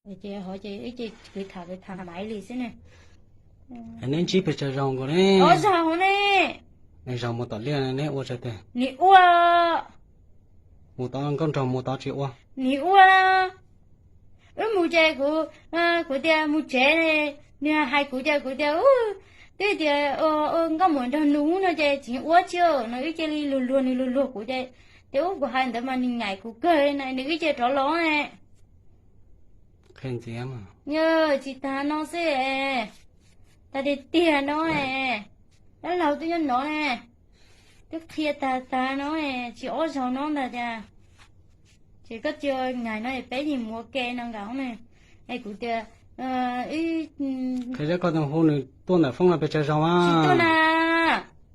Ces hov ces ib ce kwv tham kwv tham maiv li xwb ne. Neb ntsib pes tsawg zaug nkaus ne? Ob zaug ne. Neb zaug mus tom liaj neb ua tsawg tes? Nws ua. Mus tod nkauj nraug mus tod tsis ua? Nws ua. Wb mus ces kuv, kuv tias mus tsev, nws hais kuv ces kuv tias, twb tias nkauj muam nrog nws no ces tsis ua tsi no, wb cia li luag luag nws luag luag kuv ces, ces ub kuv hais ntawd mas nws nyaim kuv kawg na, nws wb cia rov los ne. Qhia ntxiv. Tsis tas no xwb, tas tiag tiag no, dab laug twb nyob no ne, twb qhia tag tag no, tsis ob zaug no ntag tias, ces koj cia li no peb yeej mus ua ke no nkaus ne. Es kuv tias, qhia koj tus hu nws tuaj ntawm foob no pes tsawg zaug a? Tsis tuaj na,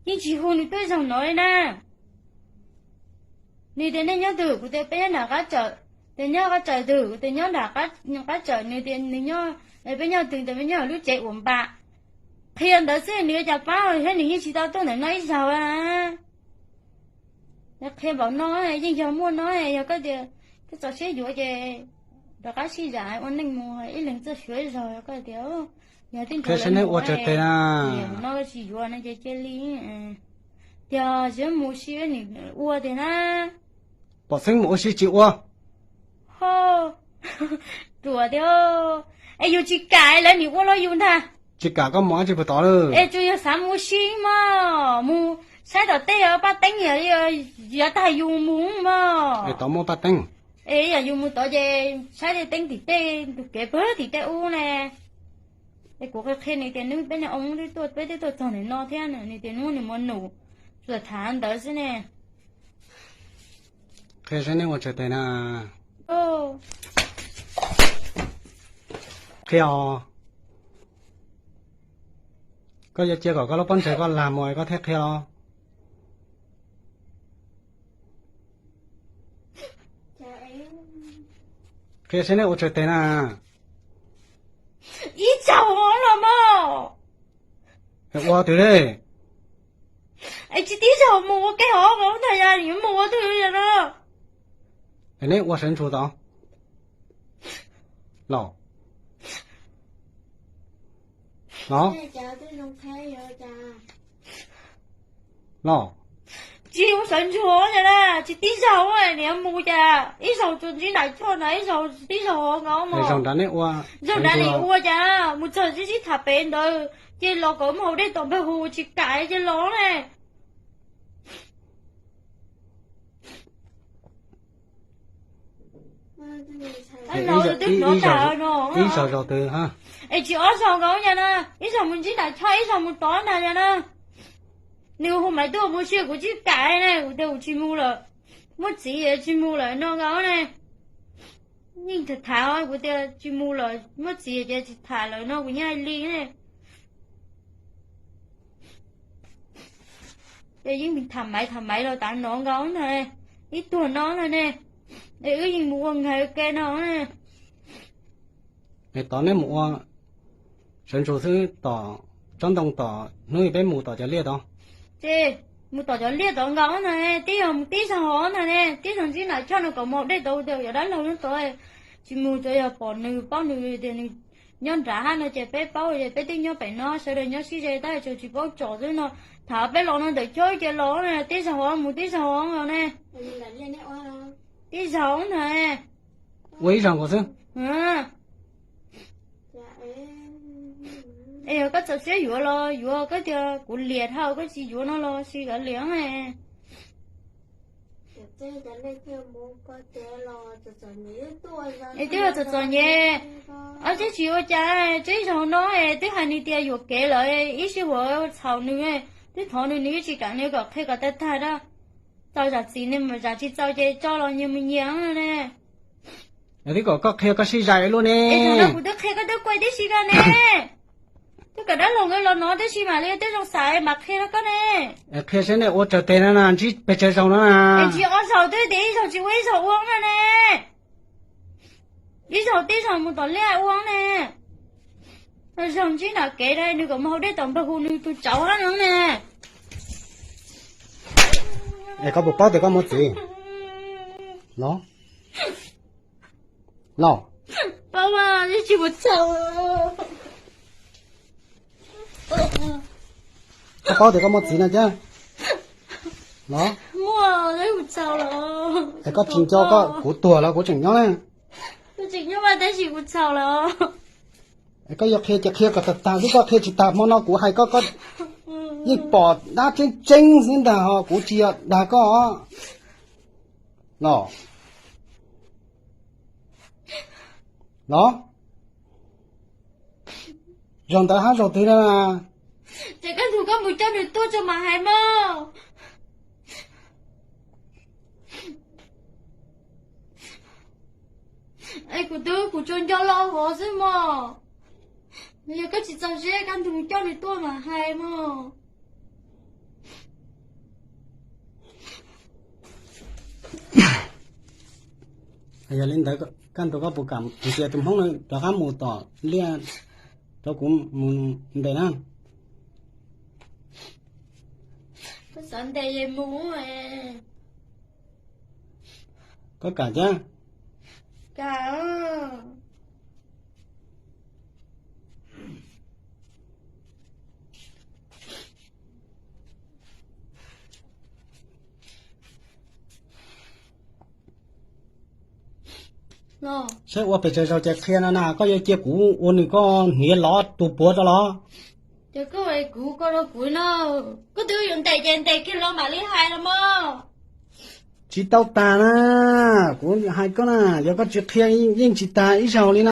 yeej tsis hu nws tuaj zaug no li na. Nws tias nej nyob twg, kuv tias peb nyob nram qab tsawm. Tias nyob qab tsawm twg, kuv tias nyob nram qab tsawm, nws tias nws nyob, peb nyob twg, tias peb nyob lub tsev uas npam. Qhia ntawd xwb nws ua cas pab thiab, nws yeej tsis tau tuaj ntawm no ib zaug na. Qhia npaum no yeej yog muaj no, yog koj tias koj txaus siab yuav ces rov qab sib zam ua neej mus ib leeg txoj sia ib zaug, yog koj tias yog tib nrho seb neb ua tsawg tes na. No tsis yuav no ces cia li, tias sib mus sib nws ua tiag na. Pom xeeb mus ua si tsis ua. Ho, ruam tiag. Es yus tsis kam lawv nim ua los yus ntag. Tsis kam koj mus dab tsi puag tod lawm? Es tsuas yog xav mus ua si mog, mus saib tom tej paj teeb, yog tag yus mus mog. Es tod muaj paj teeb. Es yog yus mus tod ces saib tej teeb tim tej tus kev pag tim tej ub ne. Es kuv qhia nws tias nws peb niag oo twb tuaj, peb twb tuaj txog ntawm no thiab, nws tias nws muaj nus, tsuas tham ntawd xwb ne. Qhia saib neb ua tsawg tes na. Qhia os. Koj yuav cia kom koj lub pob ntseg koj lag mus koj thiaj qhia los? Qhia saib neb ua tsawg tes na. Ib zaug los mog. Ua twg li? Es tsis tib zaug mus ua ke hov ntag, yog yuav mus ua twg no? Es neb ua sawv ntsug tod los? Los? Los? Tsis ua sawv ntsug na, tsis tib zaug, nim mus cas ib zaug tsuas ntsib nram choj na, ib zaug tib zaug hov nkaus mog. Zaug nrad neb ua, zaug nrad nim ua cas mus txog sib sib tham pem ntawd ces los kom mus haus dej tom npawg hu tsis kam ces los ne. Ib zaug zaug twg? Es tsis ob zaug nkaus na, ib zaug mus ntsib nram choj, ib zaug mus tod ntag na. Nws hu Maiv tuaj mus si kuv tsis kam na, kuv tias kuv tsis mus lawm, muaj txiv tsis mus lawm no nkaus ne. Yeej tham tham kuv tias tsis mus lawm, muaj txiv ces tsis tham lawm no kuv yeej hais li ne. Ces yeej tham Maiv tham Maiv los tav no nkaus ntag, ib tuag no ntag ne. Es wb yeej mus ua nqaig ua ke no. Es tod neb mus ua sawv ntsug xwb, tom tsob ntoo tom hnub peb mus tom cov liaj tod. Ces mus tom cov liaj tod nkaus ntag, tib yog mus tib zaug hov ntag ne, tib zaug ntsib nram choj no kom mus haus dej tod, yog dab laug nyob tod. Tsis mus tsuas yog pom nws paub nws tias nws nyob nrad hab no ces peb paub es peb twb nyob pem no sawv daws nyob sib ze tab sis tsis paub tsom xwb no. Tham peb los no ntawm choj ces los na, tib zaug hov mus tib zaug hov no ne. Tib zaug ntag. Ua ib zaug nkaus xwb. Es yog koj txaus siab yuav los yuav, koj tias kuv liam dhau koj tsis yuav no los sis kav liam. Es twb txom txom nyem, ob txeb tsis ua cas, txij zaug no es twb hais nws tias yuam kev lawm, ib sij huam txhaum nws, twb thov nws nws tsis kam, nws kom qhia kom tag tag na. Txaus zam txim ne, zam tsis txaus ces tso los nyias mus nyias ne. Twb kom koj qhia koj sib zais lub ne. Kuv twb qhia koj twb kuaj tib si koj ne. Twb kom dab laug nkawd los no tib si mam li twb zoo xaiv mam qhia rau koj ne. Qhia saib nej ua tsawg teg no na, ntsib pes tsawg zaus no na. Ntsib ob zaug twb tias ib zaug tsis ua ib zaug ua na ne. Ib zaug tib zaug mus tom liaj ua ne. Zaug ntsib nram kev na, nws kom mus haus dej tom npawg hu nws tus tsauv hab no ne. Es koj puas paub tias koj muaj txiv? Los, los. Tsis mus txhaum. Koj paub tias koj muaj txiv no thiab los? Muaj, tsis mus txhaum los. Es koj tsis nco koj, kuv tuag los kuv tseem nyob na. Kuv tseem nyob mas tab sis kuv txhaum los. Es koj yuav qhia ces qhia kom tag tag xwb, koj qhia tsis tag hmo no kuv hais koj, koj yeej pom dab tseeb tseeb xwb ntag ho kuv tsis yog dag koj os. Los, los, zaum ntawd hab zaum twg na? Ces koj nrug koj mus coj nws tuaj tso mas hais mog. Es kuv twb, kuv tsuas nco lo hov xwb mog. Yog koj tsis txaus siab koj nrug coj nws tuaj mas hais mog. Yog li ntawd koj nrug koj puas kam ntxias tus Hmoob no rov qab mus tom liaj rau kuv mus ntes na? Koj xav ntes es mus. Koj kam thiab? Kam. Saib ua pes tsawg zaug ces qhia no na, koj yuav cia kuv ua nws koj hniav lov tus puav rau los? Ces koj, kuv, koj rau kuv no, koj twb yuav ntes ces ntes kiag los mam li hais los mog. Tsis tau tag na, kuv hais koj na, yog koj tsis qhia yeej tsis tag ib zaug li.